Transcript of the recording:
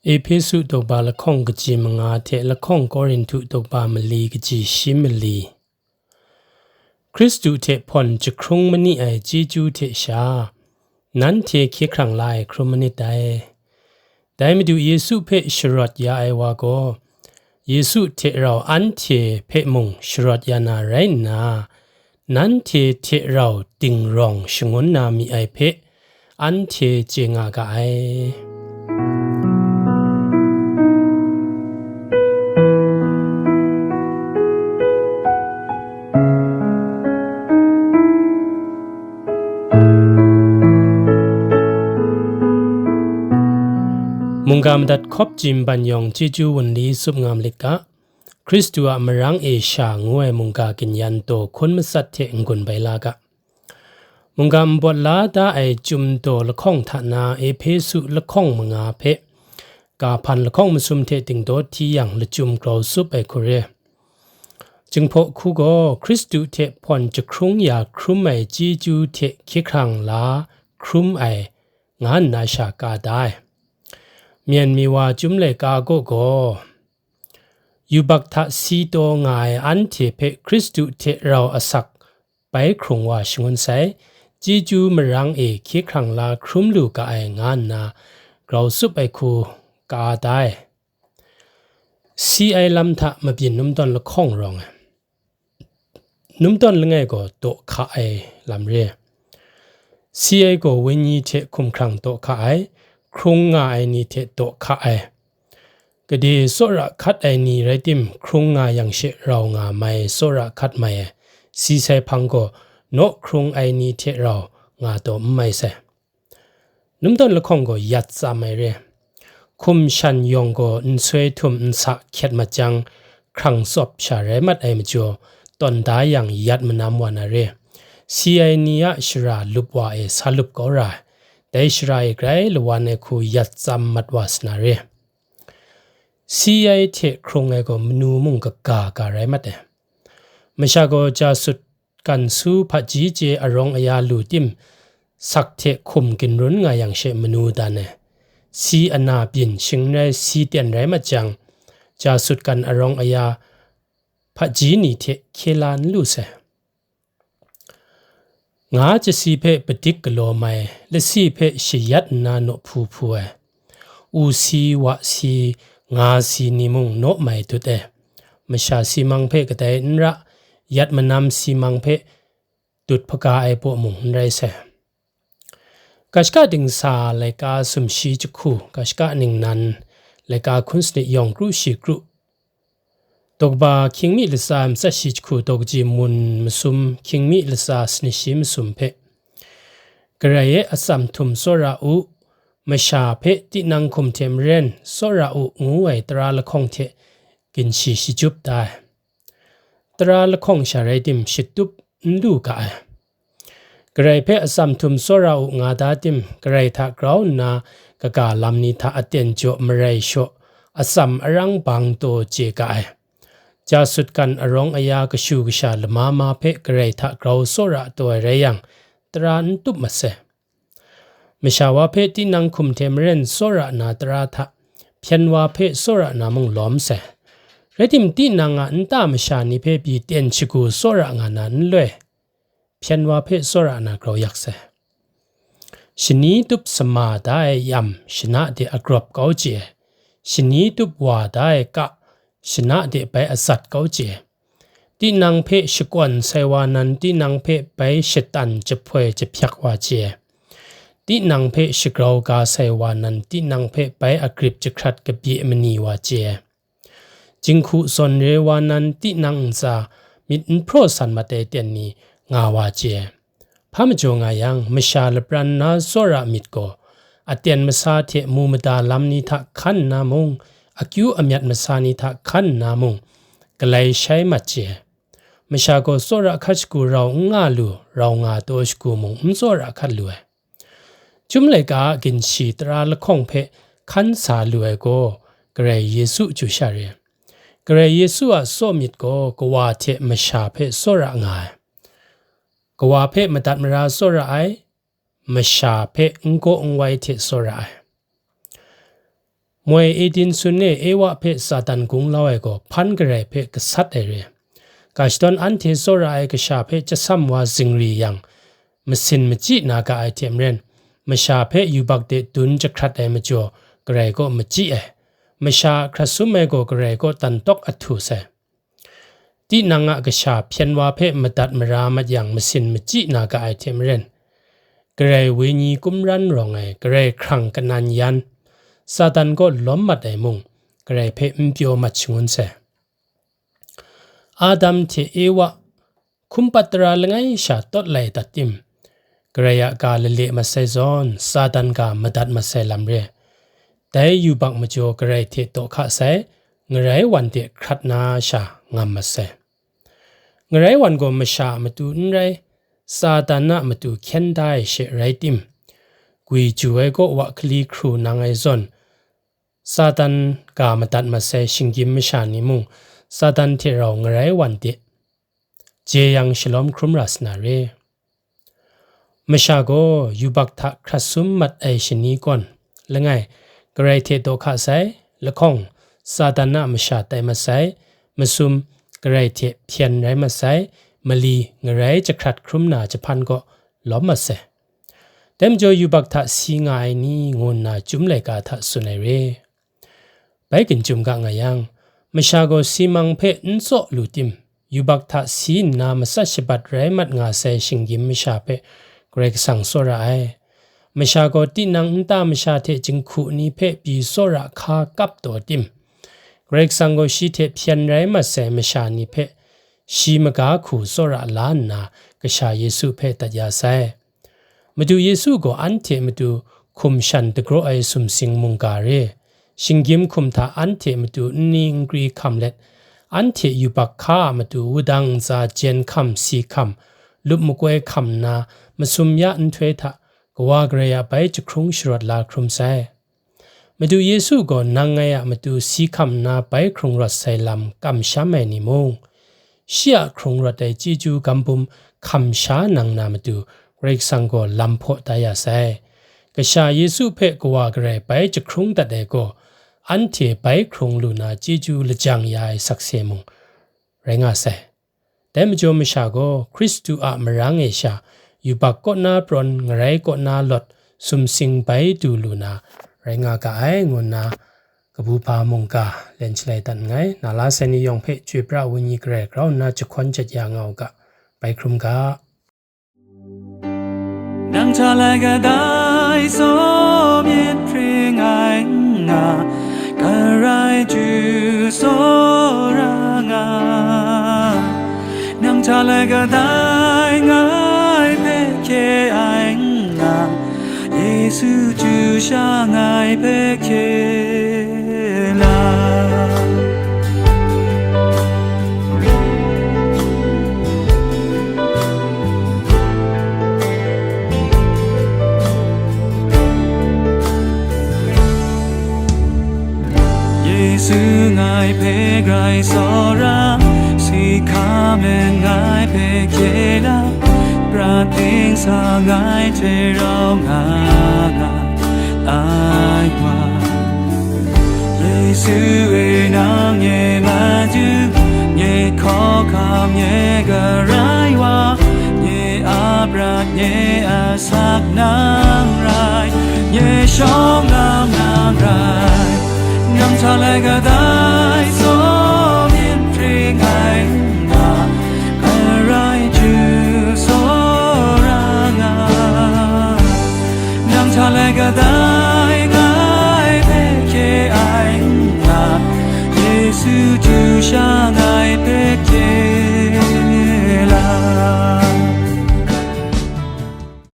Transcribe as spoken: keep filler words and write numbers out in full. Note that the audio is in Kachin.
Ehpesu daw ba lahkawng kaji manga hte lahkawng Korinhtu daw ba mali kaji shi mali. Hkristu hte hpawn jahkrung mani ai chyeju hte sha, nanhte hkye hkrang la ai hkrum manit dai. Dai Madu Yesu hpe sharawt ya ai wa gaw, Yesu hte rau anhte hpe mung sharawt ya na rai nna, nanhte hte rau dingrawng shangun na mi ai hpe, anhte chye nga ga ai. Mungga madat hkawp jim ban yawng chyeju wunli tsup nga malit ga, Hkristu a marang e sha ngu ai mungga ginyan daw hkun matsat hte n-gun bai la ga. Mungga nbawt la da ai chyum daw lahkawng hta na Ehpesu lahkawng manga hpe ga hpan lahkawng masum hte dingdawt hti yang lachyum grau tsup ai hku re. Jinghpaw hku gaw Hkristu hte hpawn jahkrung ya hkrum ai chyeju hte hkye hkrang la hkrum ai, nga nna sha ka da ai. Myen mi wa chyum laika kaw gaw, yubak hta si taw nga ai anhte hpe Hkristu hte rau asak bai hkrung wa shangun sai, chyeju marang e hkye hkrang la hkrum lu ga ai nga nna grau tsup ai hku ka da ai. Si ai lam hta mabyin numdawn lahkawng rawng ai. Numdawn langai gaw daw hka ai lam re. Si ai gaw wenyi hte hkumhkrang daw hka ai, hkrung nga ai ni hte daw hka ai. Gade tsawra hkat ai ni rai tim, hkrung nga yang she rau nga mai, tsawra hkat mai ai. Si sai hpang gaw naw hkrung ai ni hte rau nga taw n mai sai. Numdawn lahkawng gaw yat tsam ai re. Hkum shan yawng gaw nsoi htum nsa hkyet mat jang, hkrang tsawp sha rai mat ai majaw, tawn da yang yat manam wa na re. Si ai ni a shara lup wa e sa lup kau ra ai. Dai shara e grai lawan ai hku yat tsam mat wa sa na re. Si ai hte hkrung ai gaw manu mung kaga ga rai mat ai. Masha gaw ja sut kan su hpaji chye arawng aya lu tim, sak hte hkum ginrun nga yang she manu dan ai. Si ana byin shing n rai, si ten rai mat jang, ja sut kan arawng aya hpaji ni hte hkye la n lu sai. Nga jasi hpe padik galaw mai, lasi hpe shayat nna naw hpu hpu ai. U si, wa si, nga si ni mung naw mai dut ai. Masha simang hpe kadai n ra, yat manam simang hpe dut hpaga ai baw mung n rai sai. Kashaka dingsa laika sumshi jahku, kashaka ningnan laika hkun sanit yawng kru shi kru, daw kaba hkying mi latsa matsat shi jahku daw kaji mun masum hkying mi latsa sanit shi masum hpe, Karai e atsam htum tsawra u, masha hpe tinang hkum hte maren tsawra u ngu ai tara lahkawng hte ginshi shachyup da ai. Tara lahkawng sha rai tim, shatup n lu ga ai. Karai hpe atsam htum tsawra u nga da tim, Karai hta grau nna kaga lam ni hta aten jaw marai shaw, atsam arang bang taw chye ga ai. Ja sut kan arawng aya kashu kasha lama ma hpe Karai hta grau tsawra taw ai rai yang, tara n tup mat sai. Masha wa hpe tinang hkum hte maren tsawra na tara hta, hpyen wa hpe tsawra na mung lawm sai. Rai tim, tinang a nta masha ni hpe pyi ten shagu tsawra nga na n loi, hpyen wa hpe tsawra na grau yak sai. Shani tup sama da ai yam shana de agrawp kau chye ai, shani tup wa da ai ka shana de bai azat kau chye ai. Tinang hpe shakawn sai wa nan, tinang hpe bai shatan jahpoi jahpyak wa chye ai. Tinang hpe shagrau ga sai wa nan, tinang hpe bai agrip jahkrat kabye mani wa chye ai. Jinghku zawn re wa nan, tinang ntsa myit n hpraw san mat ai ten ni nga wa chye ai. Hpa majaw nga yang, masha lapran na tsawra myit gaw, aten masa hte mu mada lam ni hta hkan nna mung, akyu amyat masa ni hta hkan nna mung, galai shai mat chye ai. Masha gaw tsawra hkat shagu rau n nga lu, rau nga taw shagu mung n tsawra hkat lu ai. Chyum laika a ginshi tara lahkawng hpe hkan sa lu ai gaw, Karai Yesu chyu sha re. Karai Yesu a tsaw myit gaw kawa hte masha hpe tsawra nga ai. Kawa hpe madat mara tsawra ai, masha hpe n gaw n wai hte tsawra ai. Moi Eden sun e Ewa hpe Satan gunglau ai gaw hpan garai hpe gasat ai re. Ga shadawn anhte tsawra ai kasha hpe chyasam wa zingri yang, masin machyi na ga ai hte maren, masha hpe yubak de dun jahkrat ai majaw, Karai kaw machyi ai. Masha a hkrat sum ai gaw Karai kaw dan tawk ahtu sai. Tinang a kasha hpyen wa hpe madat mara mat yang masin machyi na ga ai hte maren, Karai wenyi kumran rawng ai Karai hkrang kanan yan, Satan kaw lawm mat ai mung, Karai hpe n pyaw mat shangun sai. Adam hte Ewa hkum pat tara langai sha tawt lai dat tim, Karai a ga lale masai zawn, Satan ga madat masai lam re. Dai yubak majaw Karai hte daw hka sai, ngarai wan de hkrat na sha ngam masai. Ngarai wan gaw masha a matu n rai, Satan a matu hkyen da ai she rai tim, gwi ju ai kaw wa hkali hkru nang ai zawn, Satan ga madat masai shinggyim masha ni mung, Satan hte rau ngarai wan de jeyang shalawm hkrum ra sa na re. Masha gaw yubak hta hkrat sum mat ai shani kawn, langai, Karai hte daw hka sai, lahkawng, Satan a masha tai mat sai, masum, Karai hte hpyen rai mat sai, mali, ngarai jahkrat hkrum na jahpan kaw lawm mat sai. Dai majaw yubak hta si nga ai ni ngu nna Chyum laika hta tsun ai re. Bai ginjum ga nga yang, masha gaw si mang hpe n tsaw lu tim, yubak hta si nna matsat shabat rai mat nga sai shinggyim masha hpe Karai Kasang tsawra ai. Masha gaw tinang nta masha hte jinghku ni hpe pyi tsawra hka kap taw tim, Karai Kasang gaw shi hte hpyen rai mat sai masha ni hpe shi maga hku tsawra la nna, Kasha Yesu hpe dat ya sai. Madu Yesu gaw anhte matu hkum shan dagraw ai sumsing mungga re, shinggyim hkum hta anhte matu nni nkri hkam let, anhte yubak hka a matu wudang ntsa jen hkam si hkam, lup makoi hkam nna, masum ya nhtoi hta, Kawa Karai a bai jahkrung sharawt la hkrum sai. Madu Yesu gaw nang ngai a matu si hkam nna bai hkrung rawt sai lam kamsham ai ni mung, shi a hkrung rawt ai chyeju gam bum hkam sha nang na matu, Karai Kasang gaw lam hpaw da ya sai. Kasha Yesu hpe Kawa Karai bai jahkrung dat ai gaw, anhte bai hkrung lu na chyeju lajang ya ai sakse mung rai nga sai. Dai majaw masha gaw Hkristu a marang e sha, yubak kaw na prawn, ngarai kaw na lawt, sumsing bai du lu na rai nga ga ai, ngu nna kabu hpa mungga len shalai dat nngai. Na la sai ni yawng hpe chyoi pra ai wenyi Karai grau nna jahkawn jat ya nga u ga, bai hkrum ga. Nang hta lai kadai tsaw myit hpring ai nna, Karai Jesu tsawra nga. Nang hta lai kadai ngai hpe hkye ai nna, Yesu Jesu sha ngai hpe hkye la. Yesu ngai hpe grai tsawra, si hkam e ngai hpe hkye la, prat ting sa ngai hte rau nga nga ai wa. Yesu e nang nye matu, nye hkawhkam, nye Karai wa, nye a prat, nye a asak nang rai, nye shawng lam nang rai, nang hta lai kadai tsaw myit hpring ai nna, Karai Jesu tsawra nga. Nang hta lai kadai ngai hpe hkye ai nna, Yesu Jesu sha ngai hpe